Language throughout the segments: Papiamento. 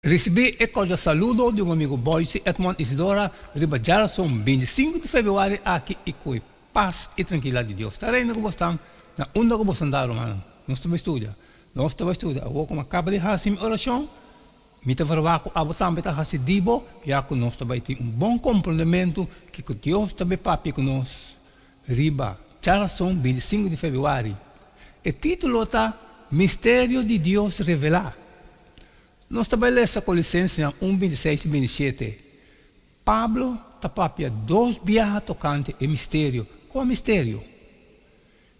Risibí e kordial saludo di un amigu Boyce Edmond Isidora riba djarason 25 di febrüari aki i ku e pas i trankilidat di Dios ta reina ku bos tan na unda ku bos ta anda rumannan. Nos ta bai studia. Nos ta bai studia. Awor ku mi a kaba di hasi mi orashon, mi ta verwagt ku abo tambe ta hasi di bo, ya ku nos ta bai tin un bon komprondementu kiko Dios ta bai papia ku nos riba djarason 25 di febrüari. E título ta Misterio di Dios Revelá. Nos ta bai lesa Kolisensenan un 26 i 27. Pablo ta papia dos biaha tokante e misterio. Kua misterio?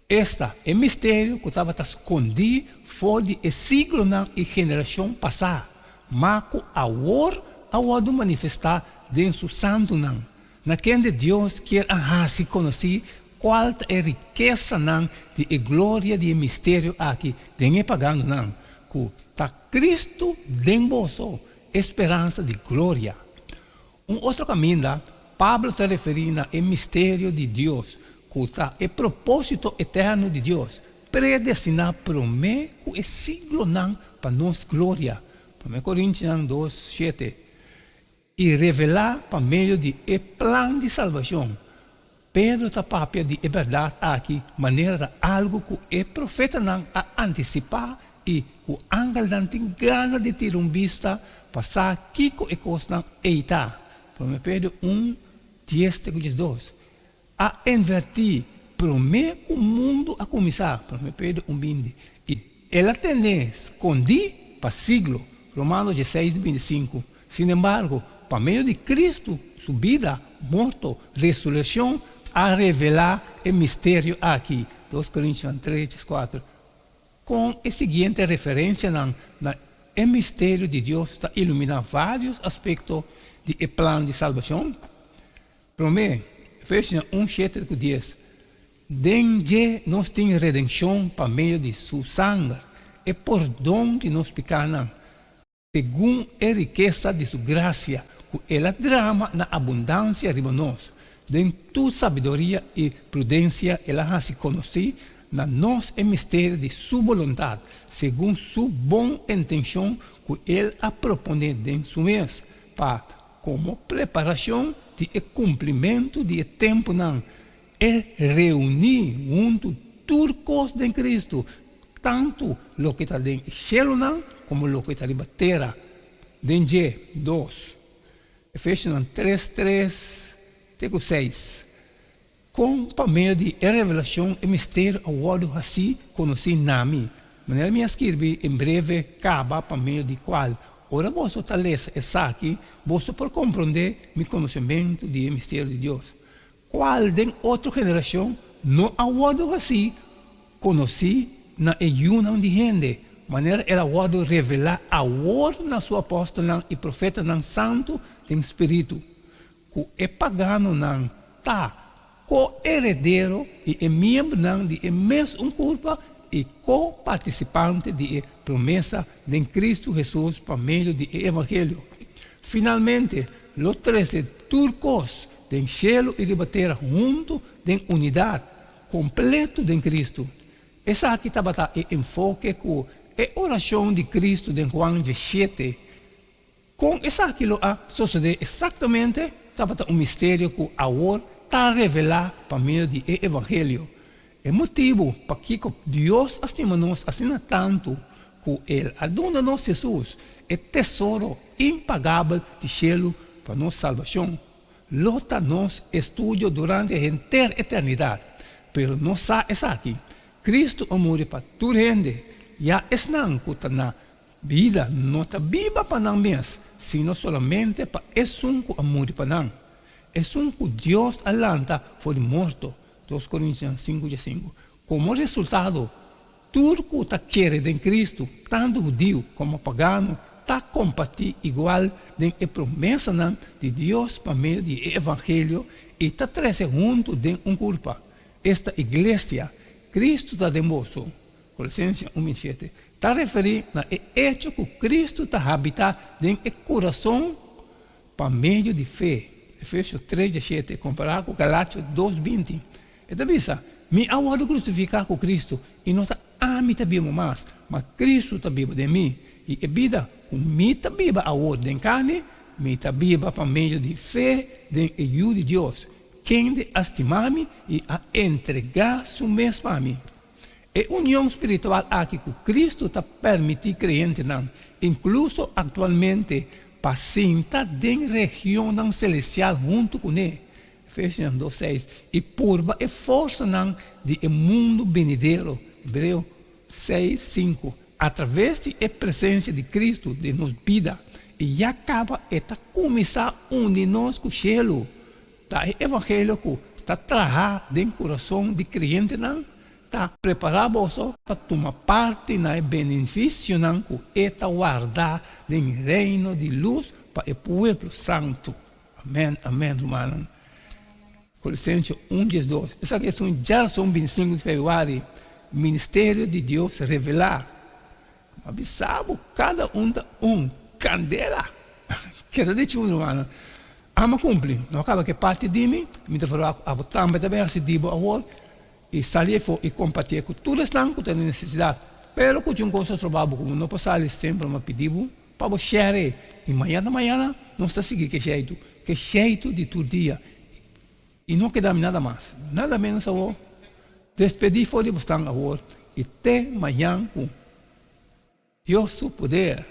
Esta, e misterio ku tabata skondí for di e siglonan i generashon pasá, ma ku awor a wòrdu manifestá den su santunan, na kende Dios kier a hasi konosí kual ta e rikesanan di e gloria di e misterio aki den e paganonan, ku ta Kristu den boso, e speransa di gloria. Un otro kaminda, Pablo ta referí na e misterio di Dios, ku ta e propósito eterno di Dios, predestiná promé ku e siglonan pa nos gloria, Promé Korintionan dos, shete, i revelá pa medio di e plan di salbashon. Pedro ta papia di e bèrdat aki manera ta algu ku e profetanan a antisipá i ku angelnan tin gana di tira un bista pa sa kiko e kosnan ei ta. Promé Pedro un, dies te ku 12. A invertí promé ku mundu a kuminsá, Promé Pedro un 20, i el a ten'é skondí pa siglo, Romano 16, 25. Sinembargo, pa medio di Kristu su bida, morto, resurekshon a revelá e misterio aki, Dos Korintionan 3, 4. Kon e siguiente referensianan na e misterio di Dios ta iluminá vários aspekto di e plan di salbashon? Promé, Efesionan un, shete ku dies, Den dje nos tin redenshon pa medio di Su sanger, e pordon di nos pikánan, segun e rikesa di Su grasia ku El a drama na abundansia riba nos. Den tur sabiduria i prudensia El a hasi konosí na nos e misterio di Su boluntat, segun Su bon intenshon ku El a proponé den Su mes, pa Komo preparashon di e kumplimentu di e tempunan, e reuní huntu tur kos den Kristu, tantu loke ta den e shelunan komo loke ta riba tera, den dje. Dos. Efesionan tres, tres te ku seis. Kon pa medio di e revelashon e misterio a wòrdu hasí konosí na mi, manera mi a skirbi en breve kaba pa medio di kual, ora boso ta lesa esaki, boso por komprondé mi konosementu di e misterio di Dios, kual den otro generashon no a wòrdu hasí konosí na e yunan di hende, manera el a wòrdu revelá awor na su apòstelnan i profetanan santu den spiritu. Ku e paganonan ta ko-eredero i e miembronan di e mes un kurpa i ko-partisipante di e promesa den Kristu Hesus pa medio di e evangelio. Finalmente, lo trese tur kos den shelu i riba tera huntu den unidat kompletu den Kristu. Esaki tabata e enfoke ku e orashon di Kristu den Juan 17. Kon esaki lo a sosodé eksaktamente tabata un misterio ku awor ta revelá pa medio di e evangelio. E motibu pakiko Dios a stima nos asina tantu ku El a duna nos Hesus, e tesoro impagabel di shelu pa nos salbashon, lo ta nos estudio durante henter eternidat. Pero nos sa esaki, Kristu a muri pa tur hende, ya esnan ku ta na Bida no ta biba pa nan mes, sino solamente pa esun ku a muri pa nan, esun ku Dios a lanta for di morto, Dos Korintian sinku diesinku. Komo resultado, tur ku ta kere den Kristu, tantu hudiu komo pagano, ta kompartí igual den e promesanan di Dios pa medio di e evangelio i ta trese huntu den un kurpa, esta iglesia. Kristu ta den boso. Kolosensenan un 27 ta referí na e echo ku Kristu ta habitá den e kurason pa medio di fe, Efesio tres 17, kompará ku Galatio dos 20. E ta bisa, Mi a wòrdu krusifiká ku Kristu, i no ta ami ta biba mas, ma Kristu ta biba den mi, i e bida ku mi ta biba awor den karni, mi ta biba pa medio di fe den e Yu di Dios, kende a stima mi i a entregá su mes pa mi. E union spiritual aki ku Kristu ta permití kreyentenan, inkluso aktualmente, pa sinta den regionnan selestial huntu kuné, Efesionan dos seis, i purba e forsanan di e mundu benidero, Hebreo seis sinku, atraves di e presensia di Kristu den nos bida, i ya kaba e ta kuminsá uni nos ku shelu. Ta e evangelio ku ta traha den kurason di kreyentenan ta prepará boso pa tuma parti na e benefisionan ku e ta warda den Reino di lus pa e pueblo santu. Amèn, amèn, rumannan. Kolosense un diesdos. Esaki es un djarason bintisingu di febrüari, Ministerio di Dios Revelá. Ma bisa bo, kada un ta un kandela. Keda di chun, rumannan. Ama kumpli. No a kaba ku e parti di mi. Mi ta verwagt ku abo tambe ta bin hasi di bo awor i sali afó i kompartié ku tur esnan ku ta den nesesidat. Pero ku tin un kos ta stroba bo ku bo no por sali semper, mi a pidi bo pa bo share. I mañana mañana nos ta sigui ku e sheitu, ku e sheitu di tur dia. I no keda mi nada mas, nada menos awor. Despedí for di bosnan awor i te mañan ku Dios su poder.